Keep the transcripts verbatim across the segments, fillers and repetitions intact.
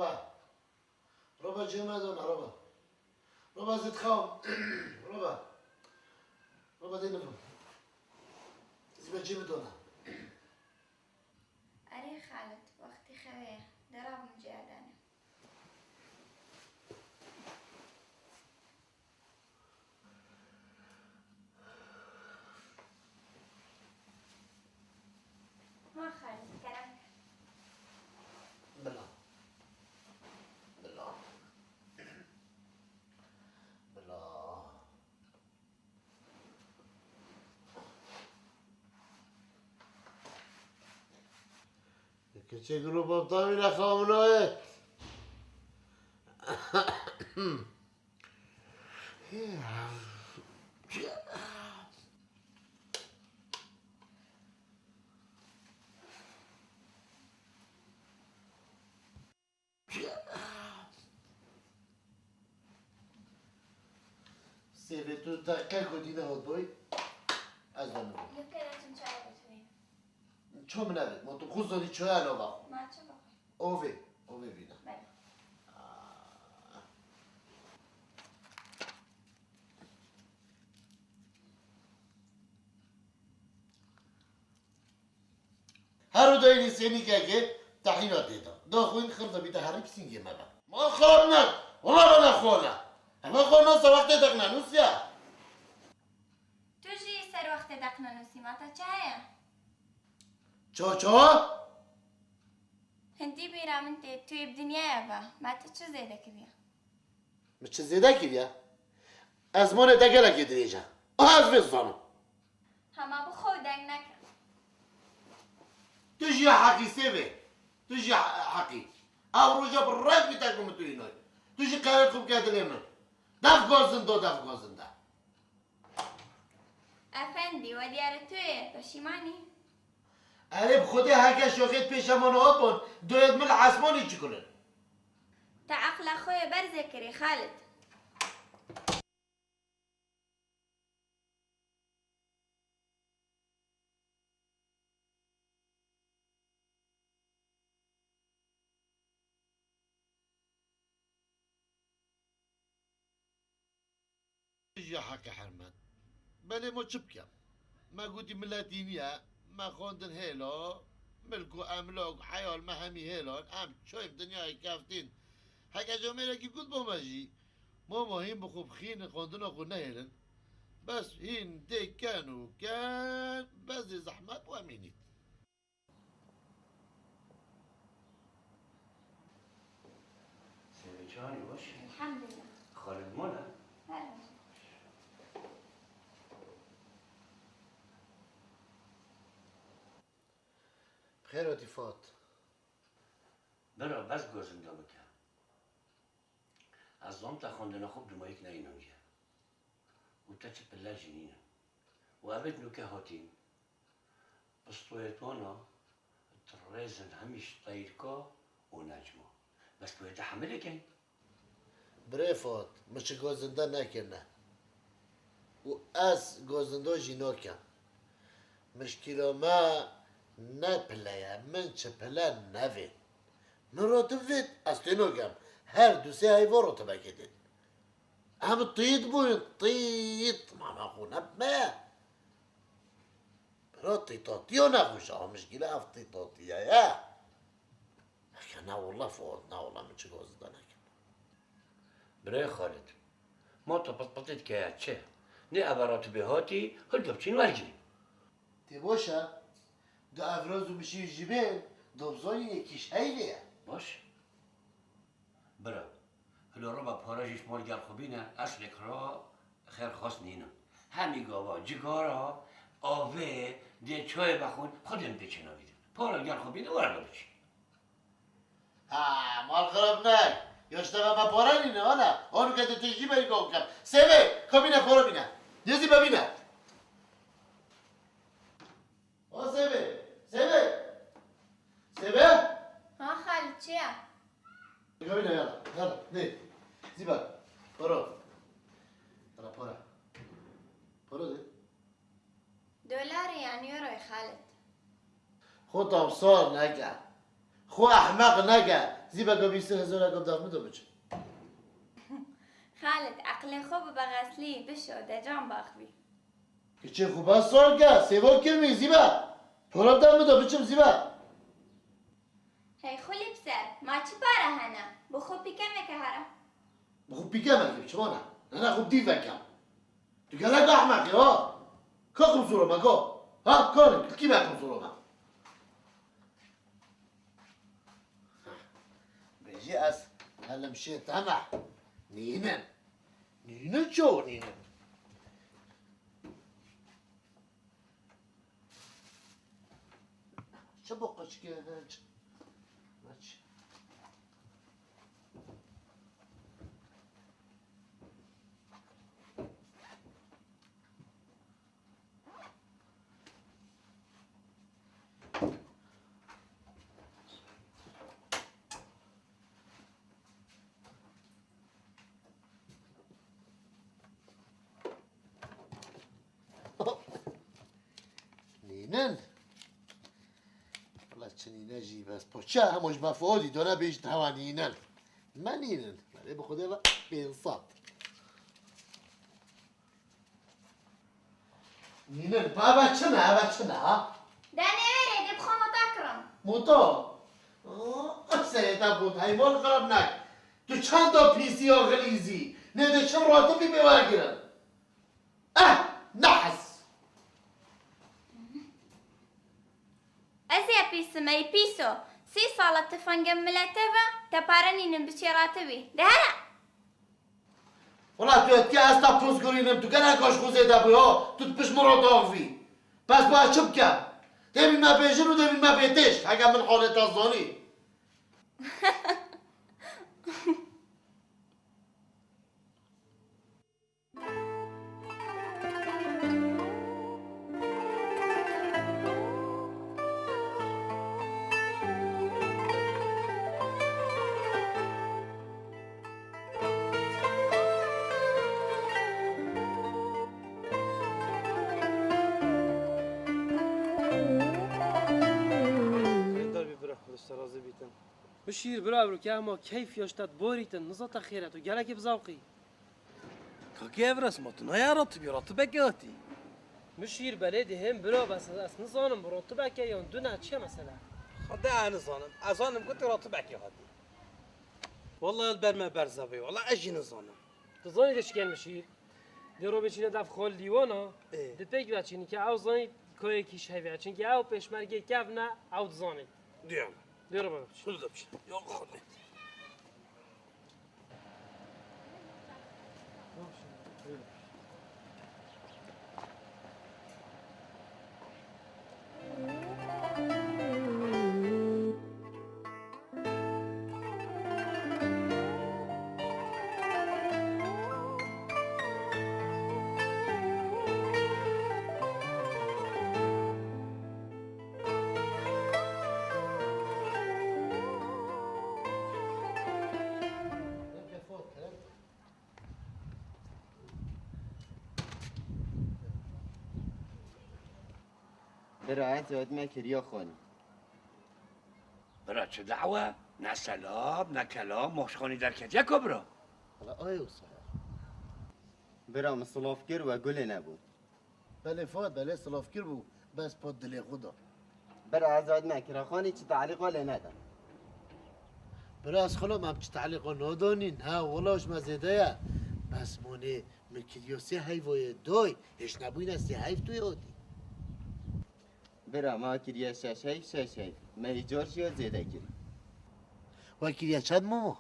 Roba. Roba cê me dona, roba. Roba zî dixawim. Roba. Roba dê nibim. Zî be cê min dona. Erê Xalid, wextê xewê ye. De rabim cêya danê. Ha Xalid, kerem ke. Bila. Bila. Bila. Keçê gul û bab tavî nexaminoyê. Sêvê tu deqe ku dîne hot boy, ez de nibim. Li kere çim çawa botînî? Ço min evê, ma tu xwe zanî çoya nava xwe. Ma çi bixwe? Ovê, ovê vîna. Belê. Ah. Her û dayî sênîkekê tehîna tê de. Da xwîn xirda bîte herî pisîngê me be. Ma xorne! Wala me ne xorne! Ema xorne se wextê deqne nûsiya. Tu jî ser wextê deqne nûsî ma te çi heye? Ço ço? Hindî bîra min tê, tu yê bi dinyaya ve. Ma te çi zêde kiriye? Min çi zêde kiriye? Ez monê te gelekê dirêj e. Aha ez vê dizanim. Hema bi xwe deng neke. Tu jî ya heqî sêvê. Tu jî ya heqî. Ew roja bi rev bîte ku min tu înoy. Tu jî qewet xwe bike dilê min. Dev gozin do, dev gozin de. Efendî, we diyar e tu yê peşîman î. Erê bi Xwedê heke şoxêt pêşe min hat bûn, doyêt min li esmanî çikulin. Te eqla xwe yê berzê kirî, Xalid. Ji heqê hermen. Belê mo çi bikem? Me gotî miletî niye, me xwendin hêlo, milk û emlok, heyal me hemî hêlan, em çoy bi dinyayê keftîn. Heke camêrekî got bo me jî, mo mo hîn bi xwe bixînin, xwendina xwe nehêlin. Bes hîn dê ken û ken, bezê zehmet we mînît. Sêvê çi halî baş? Elhamdülillah. Xalid mane? Her. Xêr hatî Fat. Bira bes gozinda bike. Ez zam te xwendina xwe bi dimayîk neyînandiye. Û te çi pile jî nîne. Û evêt nûke hatîn. Pistoyê twana, ti rêzin hemî ji Teyîrka û Necma. Bes tu yê te hemilê keyn? Birê Fat, min çi gozinda nekirine. Û ez gozindo jî nakem. Mişkîla me ne pile ye, min çi pile nevên. Min rotin vêt, ez tê nakem. Her du sê heyva rotibekê dên. Em tît bûn, tît. Mama xwe ne me. Bira tîtatiya nexweş e, mişkîle ev tîtatiye ye. Heke ne wela Fuat, ne wela min çi gozinda nekin. Birayê Xalid, ma tu pitpitê dike ya çi? Nê eve ratibê hatî, hilde biçîn wergirî. Tê baş e, du evraz û mişî jî bên, dobzanî yekî ji heyvê ye. Baş. Bira, hilo roba para jî ji mal gel xwe bîne, eslêk ra xêr xwest nîne. Hemî gava, cigara, avê, dê çayê vexwin, xwe dê min pê çênavîtin. Para gel xwe bîne, were biçî. Ha, mal xirab ne. Ya ji te ve me para nîne, ana. Onu ke tu tijî berî gav kem. Sêvê, ka bîne para bîne. Dê zî be bîne. O Sêvê! Sêvê! Sêvê! Ha Xalid, çi ye? Gavîne yala, yala, dê. Zî bak. Para. Yala para. Para dê. Dolar yan euroyê Xalid? Xwe tamsar neke. Xwe ehmeq neke. Zîbeka bîst hezareka dev min de biçim. Xalid, eqlê xwe bibe xeslî, bişo, decan baxivî. Kiçê xwe bas sor ke, sêvo kirmî, Zîbe. Pora dev min de biçim, Zîbe. Hey xulî bi ser, ma çi pare hene? Bi xwe pîkemeke here. Bi xwe pîkemeke, çima ne? Nana xwe dîveke. Tu gelek ehmeq î ha. Ka qimsûro me ka. Ha, ka ne, kî me qimsûro me? Bêjî ez helim şê te me. Nînin. Nînin çawa nînin? Çabuk kaç gel. Kaç. Nînin. Wala çi nîne jî bes. Poça hemo ji me Fuadî dona bêjî hewa nînin. Me nînin. Belê bi Xwedê ve pênc sed. Nînin, pa eve çi ne, eve çi ne ha? De nêverê, dê bi xwe mota kirim. Mota? Ah, serê te bûn, heywan xirab nek. Tu çanda pîsî ya xilîzî. Nê de çim ratibî pê wergirin. Eh, nehs. Ez ê pîsim, ey pîso. Sî sala tifengê milete ve, te pare nînin biçê ratibî. De here! Wela tu etiya ez te pirs gurînim, tu gelek aşqû zêde bû ha, tu di pişt min re diaxivî. Bes ba çi bikem? Dê bî me bêjin û dê bî me bêtêş, heke min halê te zanî. Rêdar bî bira, dişte razî bîtin. Mişîr bira, biro ke hema keyf ya ji te diborîtin, niza te xêr e, tu gelekî bi zewqî. Kakê Evres, ma tu naya ratibî, ratibekê hatî. Mişîr, belê dihêm bira, bes ez nizanim bi ratibekê yan du ne, çi ye mesele? Xwedê ez nizanim. Ez zanim ku tu ratibekê hatî. Wallahî li ber me berze bû. Wallahî ez jî nizanim. Tu zanî dê çi ken Mişîr? Dê robê çîne dev xol dîwana, Ê. Di pêk ve çînî ke ew zanî koyekî ji hevî ye. Çimkî ew pêşmergê kevn e, ew dizanî. Diyan. Dê robe biçî. Hûn de biçî. Ya Xwedê. Bira, ez yadime kiriya xanî. Bira, çi dawa? Ne selam, ne kelam, ma ji xanî derketiye ka bira? Hala ay wisa. Bira, min silav kir we gulê nebû. Belê Fuad, belê silav kir bû, bes pat dilê xwe da. Bira, ez yadime kira xanî çi tehlîqa lê neda. Bira, ez xilam em çi tehlîqa nadanîn, ha, wela ji me zêde ye. Bes monê Min kiriyo sê heyvoyê doy, hêş nebûyne sê heyv tu yê hatî. Bira, ma kiriye şeş heyv, şeş heyv. Me îcar jî ya zêde kirî. We kiriye çend momo?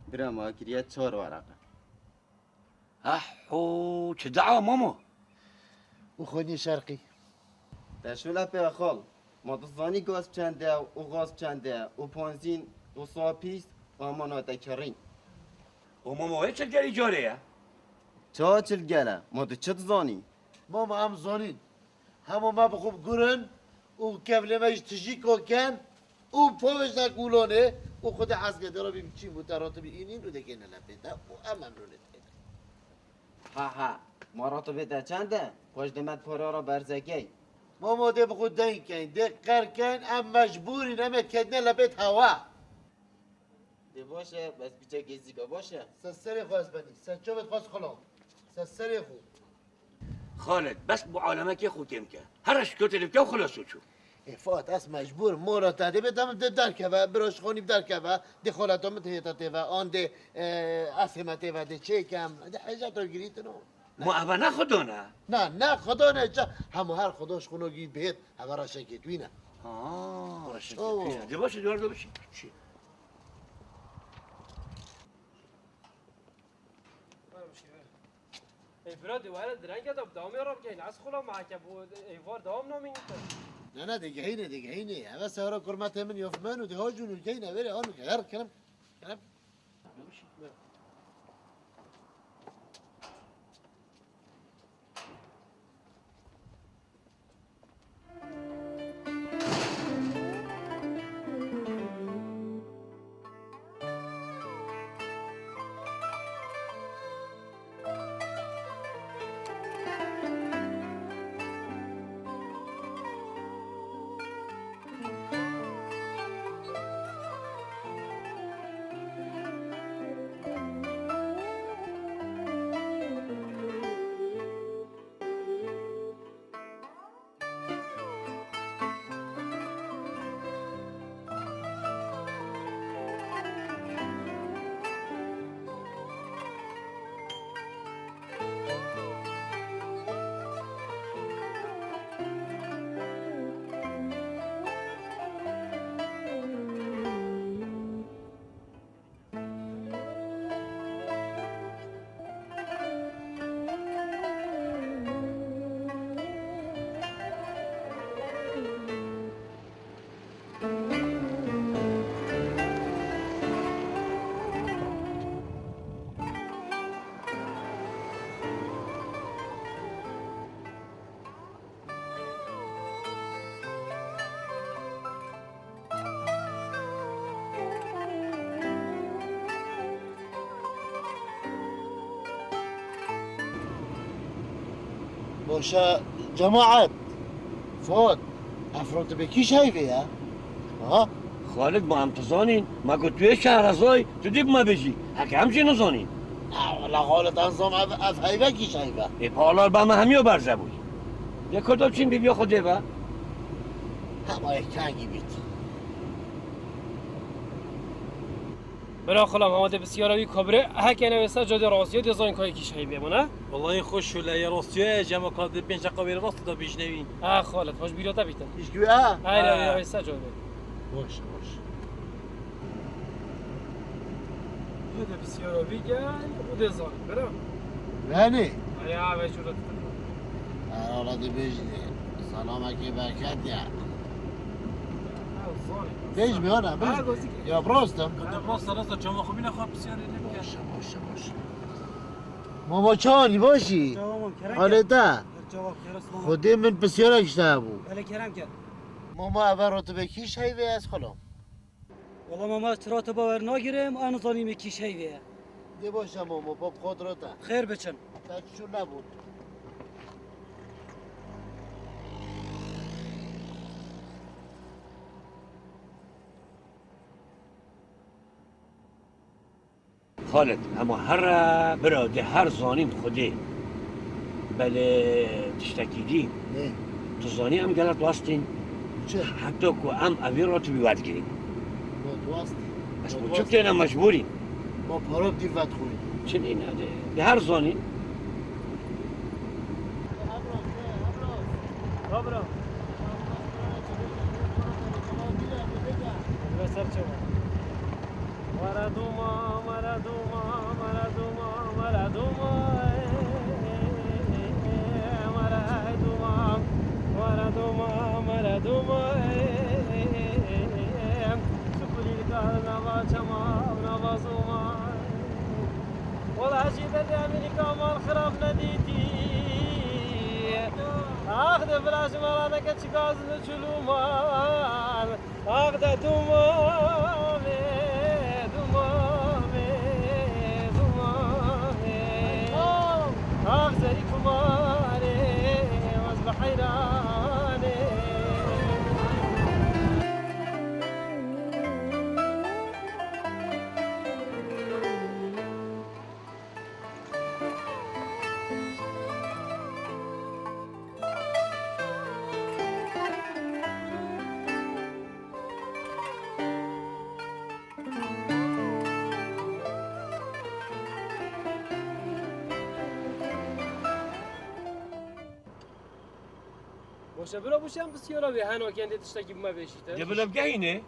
Bira, ma kiriye çar wereqe. Heh, ho, çi dawa momo? Û xwînî şerqî. Te şûle pê xal. Ma tu zanî gaz çend e û gaz çend e û ponzîn û sapîst amana te kirîn. Û mama wê çilgelî carê ye? Ça çilgel e? Ma tu çi dizanî? Mama em zanîn. Hema me bi xwe bigurin û kevlê me ji tijî koken û povêjnek wulonê û xwedê hezge de rabî biçîn bû te ratibî înîn û dekêne lepê te û em memnûnê têne. Ha ha, ma ratibê te çend e? Xweş demet para ra berzekey. Mamo dê bi xwe deyn keyn, dê qer keyn, em mecbûrîn, em ê kedine lebêt hewa. Ê, baş e, bes piçekê zî be, baş e. Ser serê xwe ez benî. Ser çavê xwe ez xilo. Ser serê xwe. Xalid, bes bi alemekê xwe kêm ke. Here şikayetê lê bike û xilas û çû. Ê Fuat, ez mecbûr im. Mora te dê bê demim dê derkeve, bira ji xanî derkeve, dê xaleta min tê tê ve, an dê, e, esê me tê ve, dê çêkem, dê hêja te girîtin o. Ma eve ne Xuda ne? Na, ne Xuda ne, ça? Hema her Xuda ji xwe nagî bêt, eve reşekê wî ne. Ha, reşekê wî ne. Dê baş e, dê baş e. Ey bira, di were direnge de dewamê re bikeyn. Ez xula meheke bu êvar dewam namînî te. Ne, ne, digehîne, digehîne. Eve sehra kurmetê min yof men û dihajûn û geyne verê anû ke her kerem. Kerem. Boşa cemaet. Fot. Efrotibê kî şayvê ya? Ha? Xalid, ma em tu zanîn, ma ku tu yê şehrezayî, tu dî bi me bêjî. Heke em jî nizanîn. Na, wela Xalid, ez zam ev, ev heyve kî şayve. Ê, palar ba me hemiyo berze bûyî. Lê Kurdo çîn bîbiya xwe dê be. Hema yek kengî bît. Bira xulam, hema dê bi siyara wî kabirê, heke ne wêsta cadê rastiyê dê zanîn kayê kî şayvê bû, ne? Wellahî xweş şûle ye, rastî ye, cema ka di pênc deqa wêrê rast da bîjnevî. Ha, Xalid, xweş bîra te bîtin. Îşkî wî ha? Hayır, Ha. hayır, hayır, sa cevabê. Baş, baş. Yine de bir sigara bir gel, bu da zor, bira. Beni? Ay, ya, ben şurada tutayım. Herhalde bir salameke bereket ya. Ha, zor. Beş mi ana? Ha, Beş mi? gözük- Ya, brostum. Kada brostum, rasta çama xubine xap siyare ne? Boş, boş, boş. Mama çawan, başî? Tamam, kerem Halê gel. te? Cevap, kerem, tamam. Xwedê min pisyarek ji te hebû. Hele kerem gel. Mama, eve rotibê kî şayvê ez xulam? Wala mama, ez tu ratiba wer nagirim, ez nizanîme kî şayvê ye. Dê baş e mama, pap xwe rate. Xêr biçin. Te çû nebûn. Xalid, hema here bira, dê her zanîn Xwedê. Belê tiştekî dî. Nê? Tu zanî em gelek wastîn. Çi? Heta ku em evî rotibî werdigirîn. Rot wastî. Ez Rot bu çi wastî. Têne mecbûrî. Ma para dî vedixwîn. Çi nîne dê? Dê her zanîn. Abra. Ve ser çava. Were dûma, were dûma, were dûma, were dûma, were dûma, were dûma, were dûma, sukulî dikar nava çema, nava zûma. Wala jî de Amerîka mal xirab nedîtî. Ax de bila ji me re neke çi gaz li çilûman. Ax de dumamê, dumamê, dumamê. Ax zerî kumarê, ez bi heyranê. Ji bira bû çend pisyara wê hena kendê tiştekî bi me bêjîte. De bila bigehîne.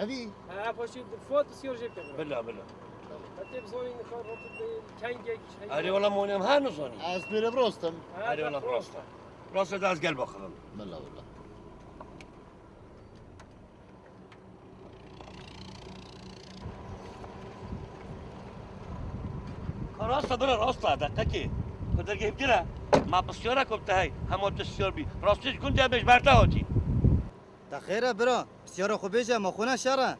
Evî. Ha, paşê di Fuat pisyar jê bike bira. Bila, bila. Heta bizanî nikar rotib kengek. Erê wala monê em her nizanî. Ez pêre bi rostim. Erê wala bi rosta. Rasta da ez gel bakalım. Bila wala. Ka rasta bira rasta, deqekê. Ku dergehî bigire, ma pisyara ku te hey, hema tu siyar bî. Rastî ji gundê bêj ber te hatî. Te xêr e bira, pisyara xwe bêje, ma xwe ne şer e.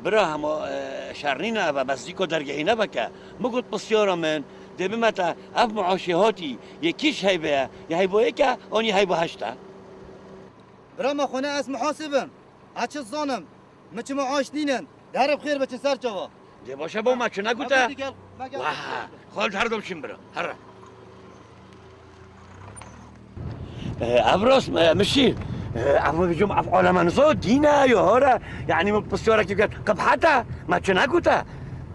Bira hema, e, şer nîne eve, bes zî ku dergehî nebeke. Min got pisyara min, dê bime te, ev muaşê hatî, yê kîş heybe ye, yê heybo yek e, an yê heybo heşt e. Bira ma xwe ne ez muhasib im. Ez çi zanim? Min çi maaş nînin? Dere bi xêr biçin ser çava. Dê baş e bo me çi negute? Hadi gel, me gel. Wah, xal her dom çin bira. Here. E, ev rast me, mişîr. E, ev bicim ev aleme nizo dîne yo hore. Yani min pisyorekî ket qibhete. Me çi negute?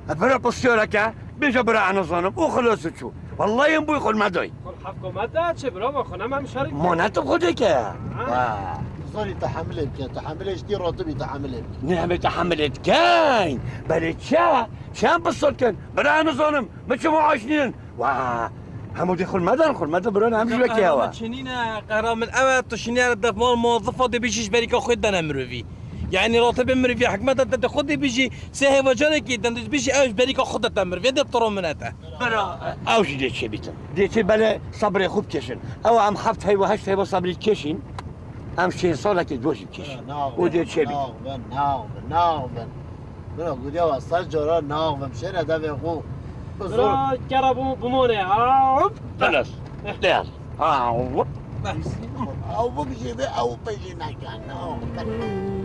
E, bira pisyoreke. Bêje bira ez nizanim. Û xilas çû. Wallahî em bûy xwe me day. Xwe hevka me de çi bira, me xwe ne me şerîk. Ma ne tu xwe dike. Ha. Ha. Zarî tehemilê bike, tehemilê ji tî ratibî tehemilê bike. Ne hemê tehemilê dikeyn. Belê çi? Çi em pisot kin? Bira ez nizanim. Min çi maaş nînin? Wa. Hemû dê xwe me dan, xwe me de bira em ji wekî hewa. Çinîne, qehra min ew e, tu şiniyar defmal muwazifa dê bijî ji berîka xwe dene mirovî. Yani ratibê mirovî hikmeta te de xwe dê bijî, sê hêva carekî dem dê bijî ew ji berîka xwe de te mirovî, dê tiro min e te. Bira, ew jî dê çêbîtin. Dê çê belê sabrê xwe bikêşin. Ew em heft heyva, heşt heyva sabrî dikêşîn. Em şêst salekê ji bo jî bikêşin. Û dê çêbî. Naxivin, naxivin, naxivin. Bira, gudiya we sed cara naxivim. Şêne devê xwe. Bi zor. Bira, kera bû, bimane. Hop. Xelas. Dêr. Ha, hop. Bes. Ew bibijê be, ew pejê neke. Naxivin.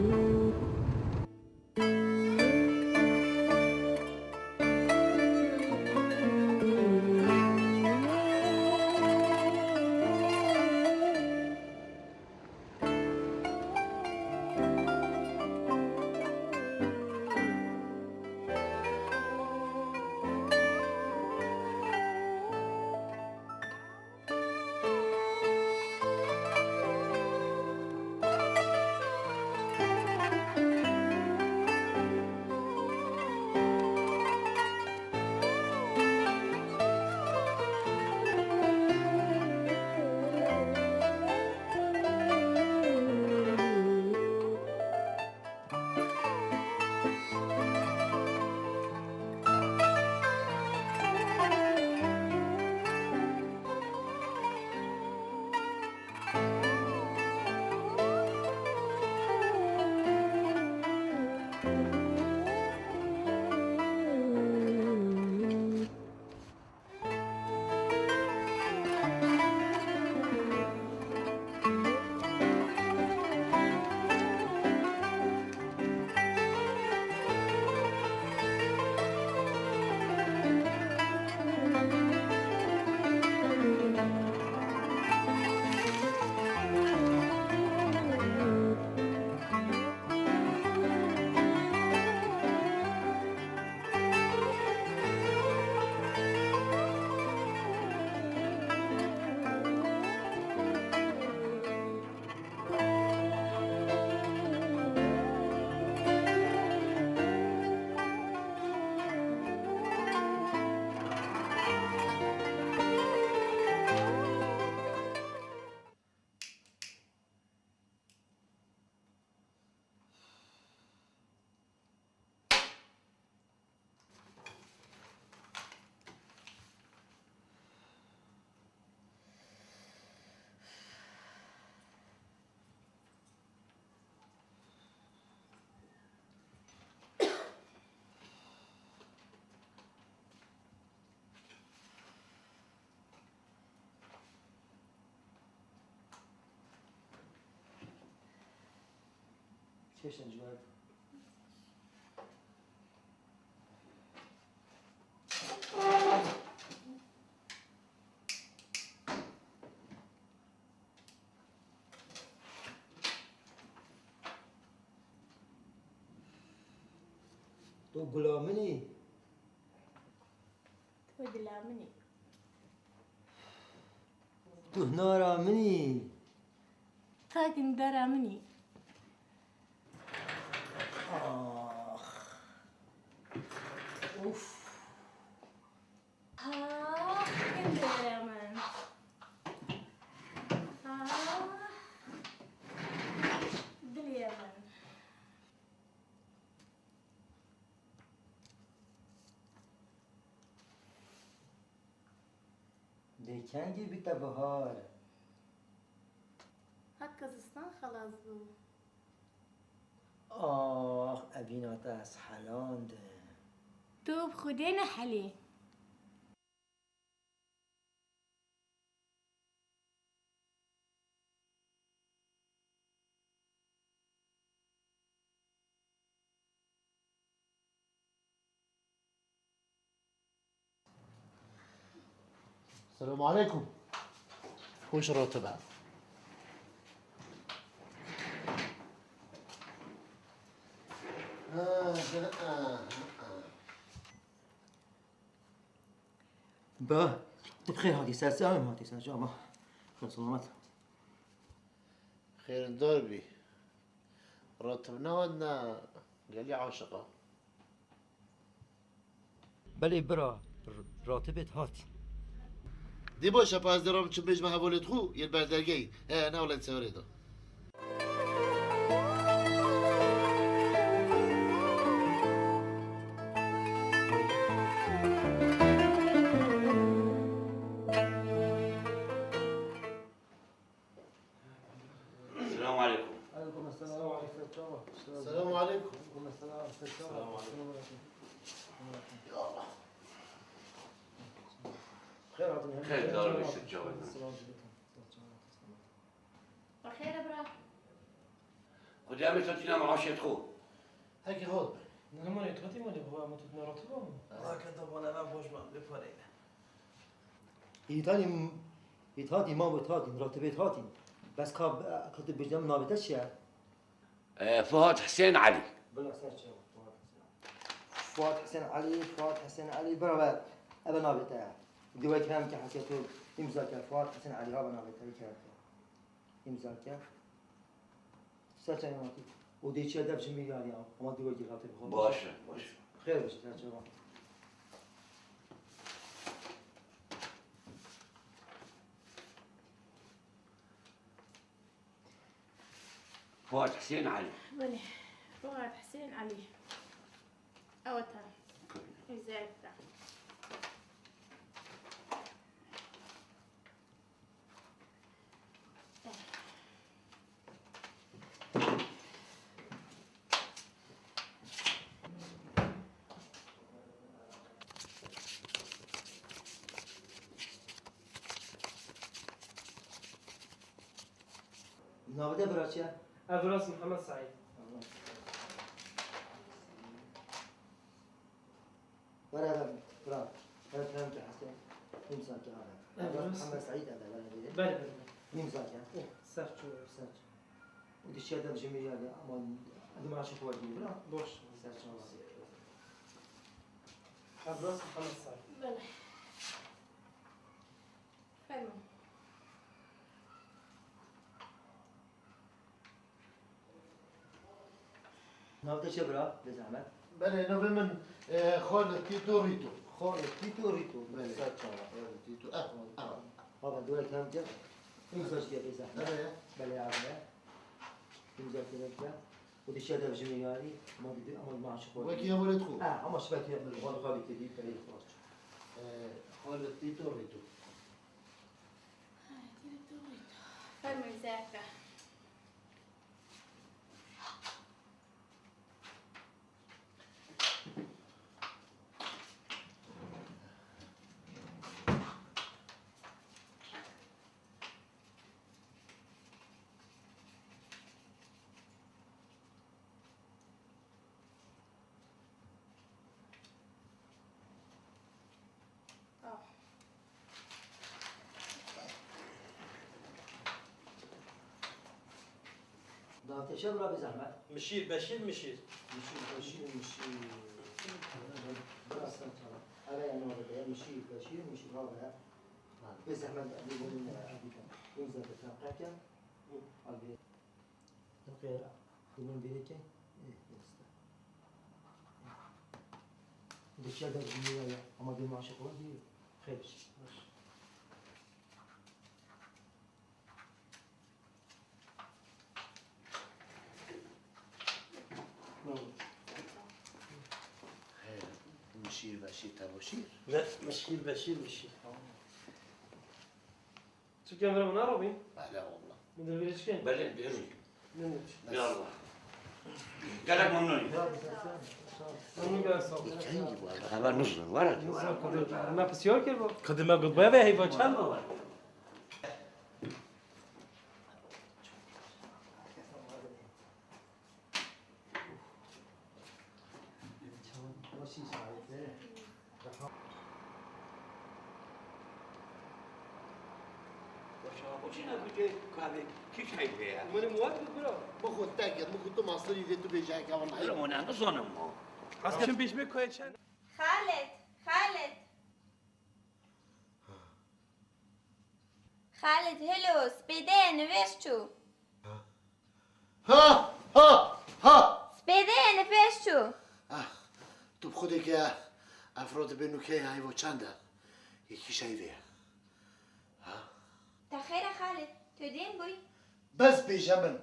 Çêşin ji we. Tu gula min î. Tu gula min î. Tu hunara min î. Takîn dera min î. Ax. Uf. Ah, hindêre min. Ah, dilê min. Dê kengî bîte bihar? Heke zistan xelas bû. Ax, evîna te ez helandim. Tu bi Xwedê nehelî. Selam aleykum. Hoş ratibe. Ba, tu bi xêr hatî, ser çawa hatî, ser çawa? Xêr selamet. Xêrindar bî. Ratibna we ne gelî aşiq e. Belê bira, r-, ratibêt hat. Dê baş e, pa ez dê rabim çim bêjme hevalêt xwe, yên ber dergehî. He, ne wele serê de. Selamun aleykum. Aleykum selam. Selamun aleykum. Selamun aleykum. Aleykum selam. Selamun aleykum. Ya Allah. Xêr hatin. Xêr, dar beşik çawa. Selam aleykum. Bi xêr e bira. Xwedê em ê tîna maaşê xwe. Heke hat be. Nirmanê tu hatî malê xwe, em tu tîna ratiba min. Heke te bana ve boş me, lê pareyne. Îtanî, îtatî ma bu tatî, ratibê tatî. Bes ka, ka tu bêjî min navê te çi ye? E, Fuat Husên Elî. Bila ser çawa, Fuat Husên. Fuat Husên Elî, Fuat Husên Elî, bira ve, eve navê te ye. Dê wek hem ke heke tu îmza ke, Fuat Husên Elî, eve navê te, kerem ke. Îmza ke. Ser çawa hatî. Û dê çiya dev ji min yar ya. Ama dê wekî xatir bixwe. Baş e, baş e. Xêr bişî, ser çawa. Fuat Husên Elî. Belê. Fuat Husên Elî. Ew e te. Îmzayek te. Navê te bira çi ye? Ev Firas Mihemed Seîd. Were eve bira. Eve filan ke heste. Nîmsa ke eve. Eve Firas Mihemed Seîd eve, were bire. Bere, bere, bere. Nîmsa ke. Oh, ser ço. Ser ço. Û dişiya dev ji min ya, ama edi maaşê xwe werdî bira. Boş. Ser ço. Ev Firas Mihemed Seîd. Bele. Fermo. Nav te çi bira, bê zehmet? Belê, navê min, e, Xalid Tîto Rîto. Xalid Tîto Rîto. Belê. Ser çava. Xalid Tîto. Eh, eh. Baba, dua tam ke. Îmza çi ye, bê zehmet? Belê. Belê, abi. Îmza çi ye? Û dişe dev ji min yarî, ama didi, ama maaş xwe. Wekî hevalêt xwe. Ha, ama şibekî hevalêt xwe, xwe dikê dî, perê xwe. E, Xalid Tîto Rîto. Fermû, zehra. Navê te çi bira, bê zehmet? Mişîr, Beşîr Mişîr. Mişîr, Beşîr Mişîr. Bira sen çala. Ara ya navê te, Mişîr, Beşîr Mişîr, ha be. Bê zehmet, bê zehmet. Bê zehmet. Abi, okay, bunun biri ki, eh, yasta. Dışarıda bunu ya, ama bir maaşı kolay değil. Hayır. Xêr, mişîr veşîr, te bo şîr? Ne, mişîr veşîr mişîr. Tu kemera min narobî? Bele walla. Min de vêrê çikên? Belê, bêrû. Ne, ne. Ya Allah. Gelek memnun. Memnun gelek, sağ ol. Kengî bu arada? Xeber nizin, var ya. Nizin, kudu. Me pisyar kir bu. Kudu me got, bu eve heyva çend mi var? Başa, o çi ne kucê kahve? Kî çay vê ya? Min muwat bira. Min xwe tek yet, min xwe tu mastirî dê tu bêje heke wan. Bira, min ne nizanim o. Aslında pêşmê koyê çend? Xalid, Xalid. Xalid, helo, spêdeyê nivêj çû. Ha, ha, ha! Spêdeyê nivêj çû. Ah, tu bi xwedê ke ev rotibê nûkeyê heyvo çend e? Yekî şeyvê ye. Ha? Te xêr e Xalid, tu dîn bûyî? Bes bêje min,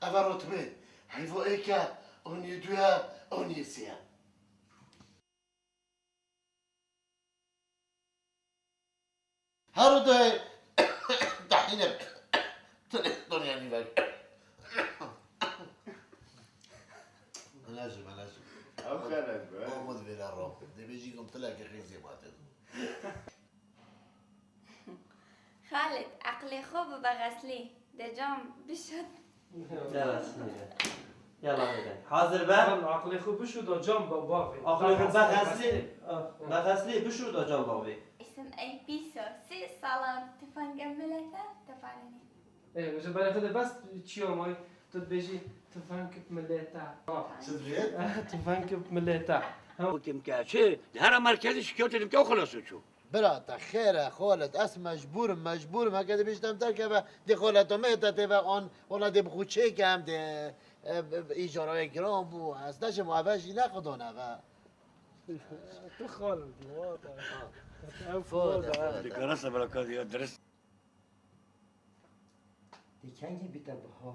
ev rotibê heyvo êk e, onî du ye, onî sê ye. Her du dahîne telefon yanî ver. Melajim, melajim. Ew xelet be. Omud vêla ro. Dibêjî gom tilekê xêzê mate. Xalid, eqlê xwe bi bexeslî, de cam bişot. Yala, bismillah. Yala, bide. Hazir be? Xalid, eqlê xwe bişo da cam ba-, bavê. Eqlê xwe bexeslî, bexeslî, bişo da cam bavê. Îsim ey pîso, sê salan tifanga mileta tepanenî. Ê, ji berê xwe de bes çi amay, tu dibêjî tifang mileta. Çi dibêjî? Tifang mileta. Ha. Gotim ke çi? Di hera merkezî şikayetê dimke û xilas çû. Bira te xêr e, Xalid, ez mecbûr im, mecbûr im, heke dibêjî te min derkeve, dê Xalid, tu mê te tê ve an, wela dê bi xwe çêke em dê, e, e, îcara wê giran bû, ez neçim, eve jî ne xidan eve. Tu Xalid, wata. Ev Xalid, Xalid. Dikara sebra ka diya dirist. Dê kengî bîte bihar.